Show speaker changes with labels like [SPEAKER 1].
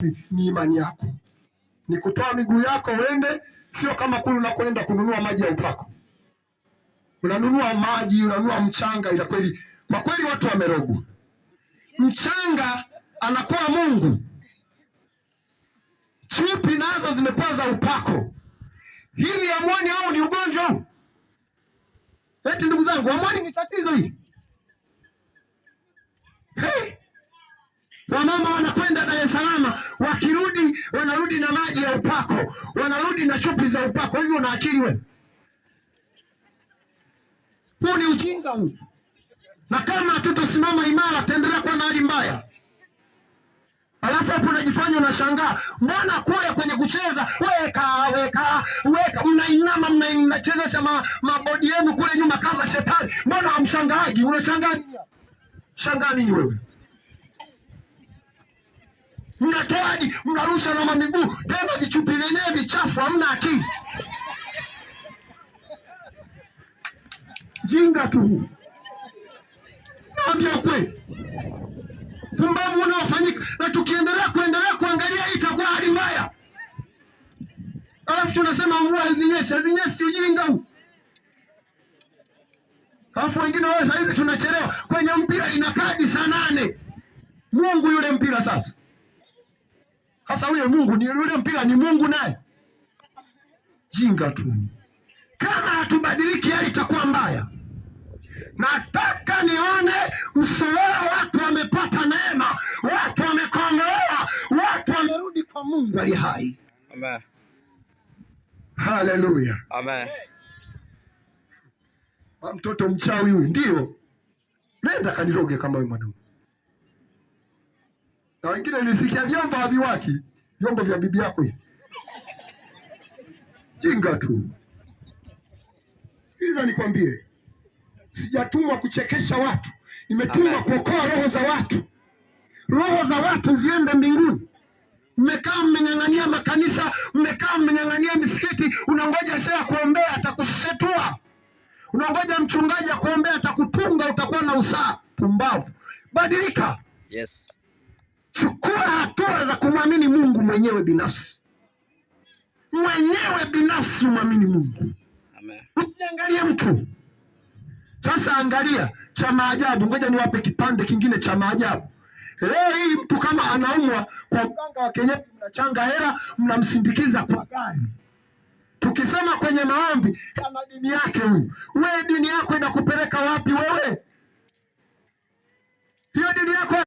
[SPEAKER 1] Ni imani yako, ni kutoa miguu yako uende, sio kama kule unakoenda kununua maji ya upako. Unanunua maji, unanunua mchanga, ila kweli kwa kweli watu wamerogwa. Mchanga anakuwa Mungu, chupi nazo zimekuwa za upako. Hivi hamuoni au ni ugonjwa huu? Eti ndugu zangu, hamuoni ni tatizo hili? Hey! Wamama wanakwenda Dar es Salaam, wakirudi wanarudi na maji ya upako, wanarudi na chupi za upako. Hivi una akili wewe? Huu ni ujinga huu, na kama hatutosimama imara tutaendelea kuwa na hali mbaya. Alafu hapo unajifanya unashangaa, mbona kule kwenye kucheza weka weka weka, mnainama mnachezesha mabodi yenu kule nyuma kama shetani, mbona hamshangaagi? Unashangaa nini? Shangaa nini wewe? Mnatoaji, mnarusha na mamiguu tena, vichupi vyenyewe vichafu, hamna akili, jinga tu. Naambia kweli, pumbavu unaofanyika, na tukiendelea kuendelea kuangalia hii itakuwa hali mbaya. Alafu tunasema mvua hazinyeshi, hazinyeshi, ujinga huu. Alafu wengine wao sasa hivi tunachelewa kwenye mpira, lina kadi saa 8. Mungu yule mpira sasa. Sasa huyo Mungu ni yule mpira ni Mungu naye. Jinga tu. Kama hatubadiliki hali itakuwa mbaya. Nataka nione Msololo watu wamepata neema, watu wamekombolewa, watu wamerudi kwa Mungu aliye hai.
[SPEAKER 2] Amen.
[SPEAKER 1] Haleluya.
[SPEAKER 2] Amen.
[SPEAKER 1] Mtoto mchawi huyu ndio. Nenda kaniroge kama wewe mwanaume. Na wengine nilisikia vyombo haviwaki, vyombo vya bibi yako hivi. Jinga tu. Sikiliza nikwambie. Sijatumwa kuchekesha watu, nimetumwa kuokoa roho za watu. Roho za watu ziende mbinguni. Mmekaa mmeng'ang'ania makanisa, mmekaa mmeng'ang'ania misikiti, unangoja shehe kuombea atakushetua. Unangoja mchungaji akuombea atakupunga, utakuwa na usaa. Pumbavu. Badilika.
[SPEAKER 2] Yes.
[SPEAKER 1] Chukua hatua za kumwamini Mungu mwenyewe binafsi. Mwenyewe binafsi umwamini Mungu.
[SPEAKER 2] Amen.
[SPEAKER 1] Usiangalie mtu. Sasa angalia cha maajabu, ngoja niwape kipande kingine cha maajabu. Leo hii mtu kama anaumwa kwa mganga wa kienyeji, mnachanga hela, mnamsindikiza kwa gari. Tukisema kwenye maombi, kama dini yake huyu. Wewe dini yako inakupeleka wapi wewe? Hiyo dini yako